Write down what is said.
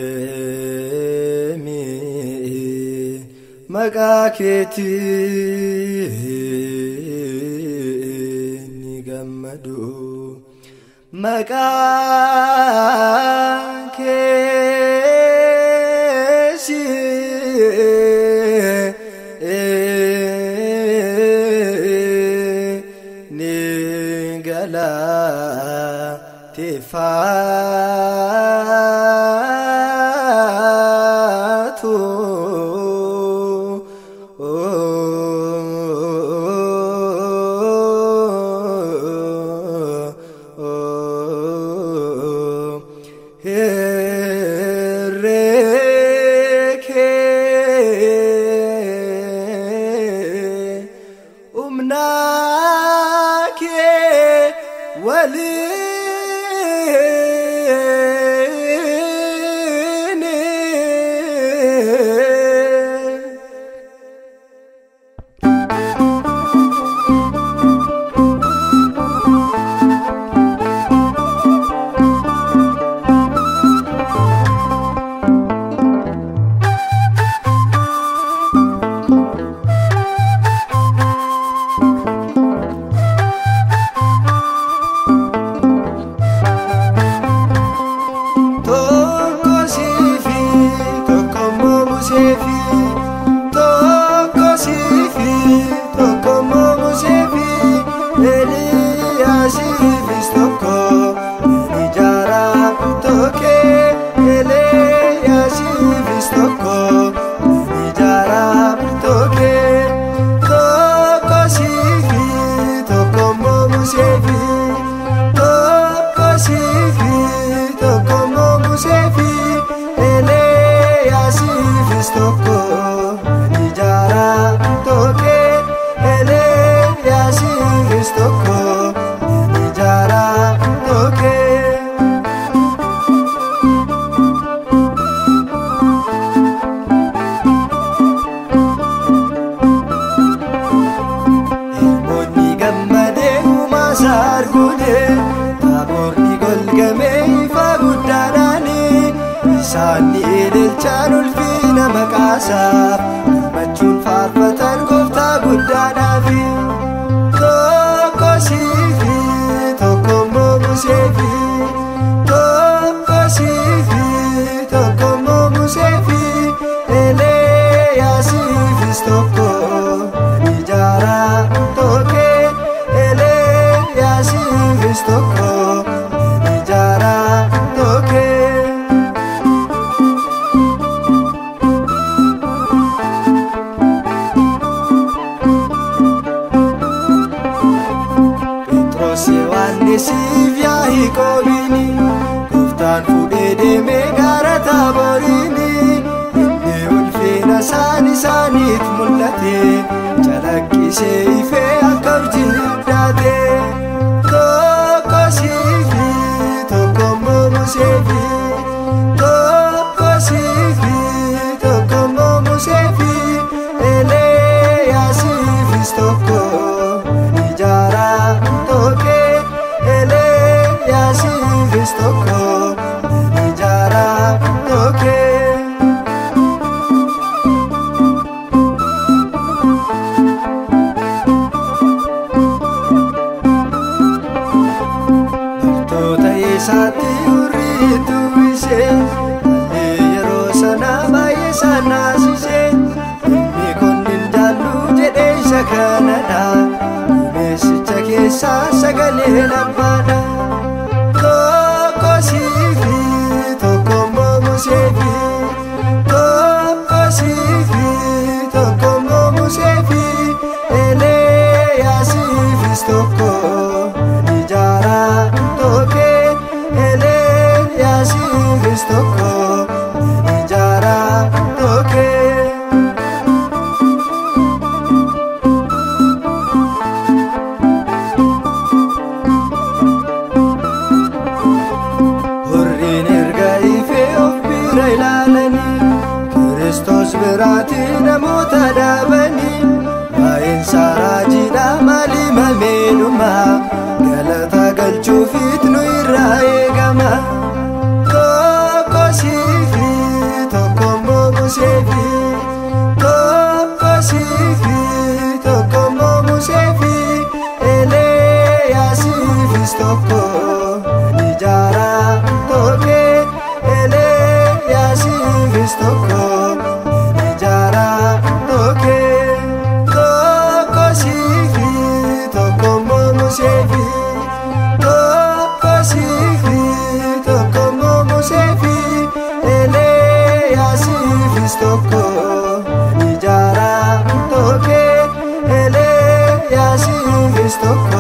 Deemi maqaa keetiin ni gammadu maqaa keesi ni galateeffatu. Herreke umnake walini. Tokko siifi tokkommoo museefi tokko siifi tokkommoo museefi Eliyaasiifis tokko ni jaaraa tokkee Eliyaasiifis tokko ni jaaraa tokkee tokko siifi tokkommoo museefi tokko siifi tokkommoo museefi Eliyaasiifis tokko ni jaaraa tokkee Eliyaasiifis tokko ni jaaraa tokkee. Ilmoonni gammadee uumaa isaa arguune taaborni golgamee ifa guddaadhaani isaan ni ililchaan ulfina maqaasaaf gammachuun faarfatan gooftaa guddaadhaafi. Tokko siifi tokkommoo museefi tokko siifi tokkommoo museefi Eliyaasiifis tokko ni jaaraa tokkee Eliyaasiifis tokko ni jaaraa tokkee. Phexros Yohannisiif Yaaqoobiini gooftaan fuudhee deemee gara Taabooriini inni ulfina isaan isaaniif mul'ate calaqqisee ifee akka urjii addaate. Tokko siifi tokkommoo museefi tokko siifi tokkommoo museefi Eliyaasiifis tokko ni jaaraa tokkee Eliyaasiifis tokko ni jaaraa tokkee. Loltoota isaatti hurriitu ishee mallee yeroo sana baay'ee isaan naasise ilmi kun hin jaallu jedhee isa kanadha duumessicha keessaa sagaleen abbaadha. Tokko siifi tokkommoo museefi tokko siifi tokkommoo museefi Eliyaasiifis tokko ni jaaraa tokkee Eliyaasiifis tokko ni jaaraa tokkee. Hurriin erga ifee of bira ilaalanii Kiristoos biraatti namoota dhaabanii waa'een raajiidha maali mameenuma galata galchuufiit nu irraa eegama. Tokko siifi Tokko ni jara toke Eliyaasiifis tokko.